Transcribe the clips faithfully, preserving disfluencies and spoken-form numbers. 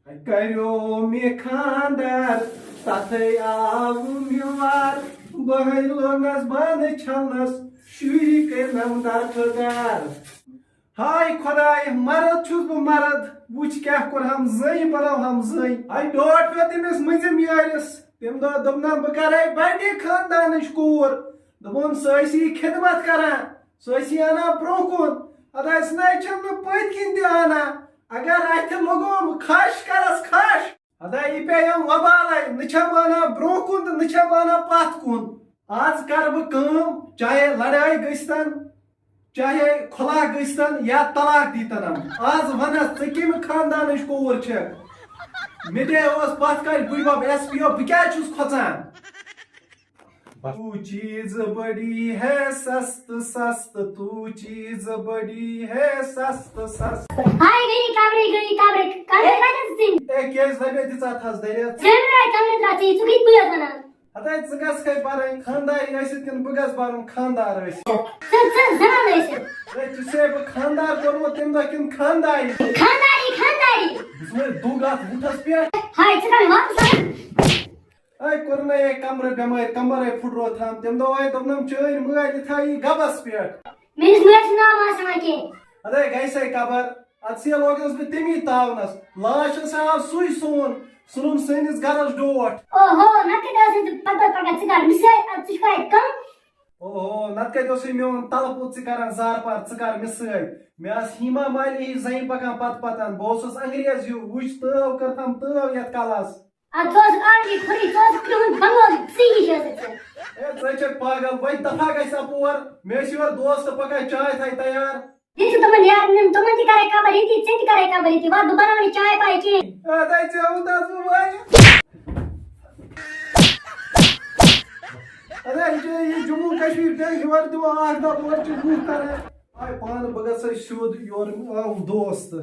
کریو مےٚ خاندار، تتھے آو مےٚ وار، بہٕ ہے لوٚگنس بانہٕ چھلنس، شُرۍ کٔرنم درفہٕ دار۔ ہاے خۄداے، مرد چھُس بہٕ مرد، وٕچھ کیٛاہ کوٚرہم زٔنۍ، بنٲوہم زٔنۍ۔ ہاے ڈوٹھ پیوٚو تٔمِس مٔنٛزِم یٲرِس، تٔمۍ دۄہ دوٚپنم بہٕ کرے بڈِ خاندانٕچ کوٗر، دوٚپُن سۄ ٲسی خدمت کران، سۄ ٲسی انان برونٛہہ کُن، ہتاے سُہ نَے چھَم نہٕ پٔتۍ کِنۍ تہِ انان، اگر اتھِ لوٚگُم کھش کرس کھش۔ ہتاے یہِ پیٚیَم وبالے، نہٕ چھَم انان برونٛہہ کُن تہٕ نہٕ چھَم انان پتھ کُن۔ آز کرٕ بہٕ کٲم، چاہے لڑٲے گٔژھتن، چاہے خلا گٔژھتن یا طلاق دیٖتنم۔ آز ونس ژٕ کمہِ خاندانٕچ کوٗر چھکھ؟ مےٚ تہِ اوس پتھ کالہِ بٕڈبب ایس پی او، بہٕ کیٛازِ چھُس کھۄژان؟ تو چیز بڑی ہے سست سست، تو چیز بڑی ہے سست سست۔ ہاے گٔیی قبرٕے، گٔیی قبرٕے، قبرٕے کتٮ۪تھ ژٕ؟ اے کیٛازِ لبے دِژ اتھ حظ دٔلیٖل؟ ژےٚ أنٛدرے قبرٕے درٛاو ژےٚ، ژٕ کِتھ پٲٹھۍ ونان؟ ہتا ژٕ گژھ ہے پرٕنۍ خانداری ٲسِتھ کِنہٕ بہٕ گژھٕ پرُن خاندار ٲسِتھ؟ ژٕ، ژٕ زنان ٲسِتھ۔ ہے ژٕ چھُسے بہٕ خاندار کوٚرمُت تمہِ دۄہ کِنہٕ خانداری؟ خانداری، خانداری۔ بہٕ چھُس وۄنۍ دُگ اتھ وُٹھس پٮ۪ٹھ۔ ہاے، ژٕ کر مےٚ واپس ونان؟ ہے کوٚر نہ یہِ کمرٕ بٮ۪مٲرۍ، کمبرے پھُٹروو تھام۔ تمہِ دۄہ آے دوٚپنم چٲنۍ مٲلۍ یہِ تھایہِ یہِ گبس پٮ۪ٹھ۔ میٲنِس مٲلۍ سُنٛد ناو ما آسہِ ہٮ۪وان کینٛہہ؟ اتے گژھِ ہے خبر، اتھ سے لوگنس بہٕ تمی تاونس، لاش ہسا آو سُے سون، ژھُنُن سٲنِس گرس ڈوٹھ۔ اوہو، نتہٕ کتہِ ٲسٕے ژٕ پتہٕ پتہٕ پکان؟ ژٕ کر مِثال، اتھ ژٕ چھُکھ اتہِ کم۔ اوہو، نتہٕ کتہِ اوسُے میون تلہٕ پوٚت ژٕ کران زارٕ پار، ژٕ کر مےٚ سۭتۍ۔ مےٚ ٲس ہیما مالنی ہِش زنہِ پکان پتہٕ پتن، بہٕ اوسُس انگریز ہیوٗ، وٕچھ تٲو کٔرتھم تٲو یتھ کلس۔ اتھ ژٕ اوسُکھ already کھُرٕے، ژٕ اوسُکھ کرٛہُن بنگٲلی، ژٕے ہِش ٲسٕکھ ژٕ۔ اے، ژٕ چھکھ پاگل، وۄنۍ دفعہ گژھِ اپور، مےٚ ٲسۍ یورٕ دوست پکان چاے تھایہِ تیار۔ ییٚتہِ چھِ تِمن یارن، تِمن تہِ کرے قبر ییٚتی، ژےٚ تہِ کرے قبر ییٚتی، وۄتھ بہٕ بناوٕ نہٕ چاے پاے کینٛہہ۔ اَدے ژےٚ ووٚن تَس بہٕ واریاہ۔ اَدے یہِ چھُ یہِ جموں کشمیر پٮ۪ٹھ یورٕ دِوان اکھ دۄہ اورٕ چھِ لُکھ کران۔ آے پانہٕ بہٕ گژھٕ سیوٚد یورٕ آوُم دوست۔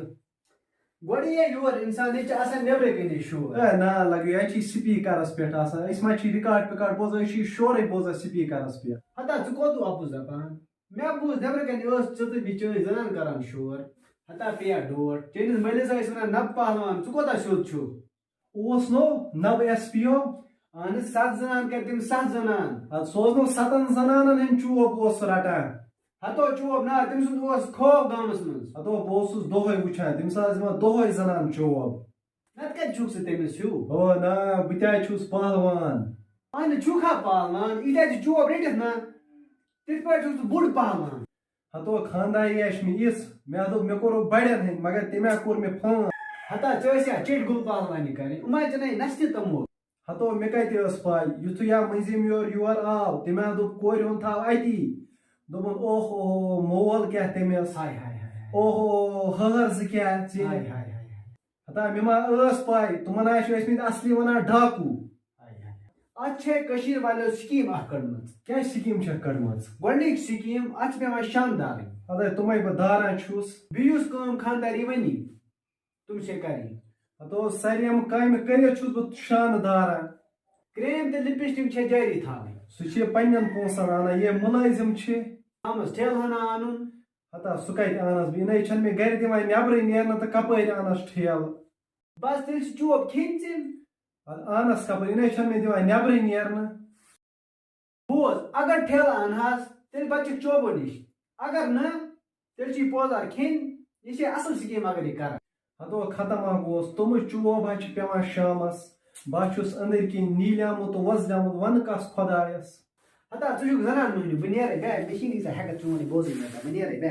گۄڈٕ یی یور اِنسان، ییٚتہِ چھِ آسان نیٚبرٕ کَنہِ شور۔ اے نہ لگٲیِو، اَتہِ چھِ سپیٖکرَس پٮ۪ٹھ آسان، أسۍ ما چھِ ریکارڈ پیکارڈ بوزان، أسۍ چھِ یہِ شورٕے بوزان سپیٖکرَس پٮ۪ٹھ۔ ہتا ژٕ کوٚت اَپُز دَپان؟ مےٚ بوٗز نیٚبرٕ کَنہِ ٲس ژٕ تہٕ بیٚیہِ چٲنۍ زنان کران شور۔ ہتا پیٚیا ڈوٹھ، چٲنِس مٲلِس ٲسۍ وَنان نَبہٕ پہلوان، ژٕ کوتاہ سیوٚد چھُکھ؟ اوس نو نَبہٕ ایس پی او؟ اہن ستھ زنان کَرِ تٔمۍ ستھ زنان۔ اَدٕ سُہ اوس نو ستن زنانن ہُنٛد چوب اوس سُہ رٹان۔ ہتو چوب نا، تٔمۍ سُنٛد اوس خوف گامس منٛز۔ ہتو بہٕ اوسُس دۄہے وٕچھان، تٔمِس ٲس دِوان دۄہے زنان چوب۔ نتہٕ کتہِ چھُکھ ژٕ تٔمِس ہیوٗ؟ او نا، بہٕ تہِ حظ چھُس پہلوان۔ اہنہِ چھُکھ ہا پہلوان، ییٖتیٛاہ تہِ چوب رٔٹِتھ نا، تِتھ پٲٹھۍ چھُکھ ژٕ بوٚڑ پہلوان۔ ہتو خانداری آسہِ مےٚ یِژھ، مےٚ دوٚپ مےٚ کوٚرُو بڑٮ۪ن ہٕنٛدۍ، مگر تٔمۍ ہا کوٚر مےٚ فون۔ ہتا ژےٚ ٲسۍ یا چِٹۍ گُل پہلوانی کرٕنۍ، یِم ہا ژےٚ نَے نستہِ تِمو۔ ہتو مےٚ کتہِ ٲس پاے، یُتھُے یا مٔنٛزِم یور یور آو، تٔمۍ ہا دوٚپ کورِ ہُنٛد تھاو اتی۔ دوٚپُن اوہ اوہ اوہ، مول کیٛاہ تٔمِس۔ ہاے ہاے ہاے ہاے۔ اوہ اوہ اوہ، ہٲر زٕ کیٛاہ ژےٚ۔ ہاے ہاے ہاے ہاے۔ ہتا مےٚ ما ٲس پاے، تِمن ہا چھِ ٲسۍ مٕتۍ اصلی ونان ڈاکوٗ۔ ہاے ہاے۔ اتھ چھے کٔشیٖرِ والیو سکیٖم اکھ کٔڑمٕژ۔ کیٛاہ سکیٖم چھکھ کٔڑمٕژ؟ گۄڈٕنِچ سکیٖم، اتھ چھِ پٮ۪وان شانہٕ دارٕنۍ۔ اَدے تِمے بہٕ داران چھُس۔ بیٚیہِ یُس کٲم خانٛداری ونی، تِم چھے کرٕنۍ۔ ہتو ساریم کامہِ کٔرِتھ چھُس بہٕ شانہٕ داران۔ کریم تہٕ لپسٹک چھے جٲری تھاوٕنۍ۔ سُہ چھِ پننٮ۪ن پونٛسن انان، یہِ مُلٲزم چھِ۔ شامس ٹھیلہٕ ہنا انُن۔ ہتا سُہ کتہِ انس بہٕ؟ یہِ نے چھنہٕ مےٚ گرِ دِوان نٮ۪برٕے نیرنہٕ تہٕ کپٲرۍ انس ٹھیلہٕ؟ بس تیٚلہِ چھِ چوب کھیٚنۍ ژےٚ۔ ادٕ انس کپٲرۍ؟ یہِ نے چھنہٕ مےٚ دِوان نٮ۪برٕے نیرنہٕ۔ بوز، اگر ٹھیلہٕ انہس، تیٚلہِ بچکھ چوبو نِش۔ اگر نہٕ، تیٚلہِ چھِ یہِ پوزار کھیٚنۍ۔ یہِ چھِ اصل سکیٖم اگر یہِ کرن۔ ہتو ختم ہا گوس، تِمہٕ چوب ہا چھِ پٮ۪وان شامس۔ بہٕ ہا چھُس أنٛدٕرۍ کِنۍ نیٖلیومُت تہٕ وۄزلیومُت، ونہٕ کس خۄدایس۔ ہتا ژٕ چھُکھ زنان مٔہنیوٗ، بہٕ نیرے بے، مےٚ چھِنہٕ ییٖژاہ ہٮ۪کتھ چون یہِ بوزٕنۍ مےٚ، بہٕ نیرے بے۔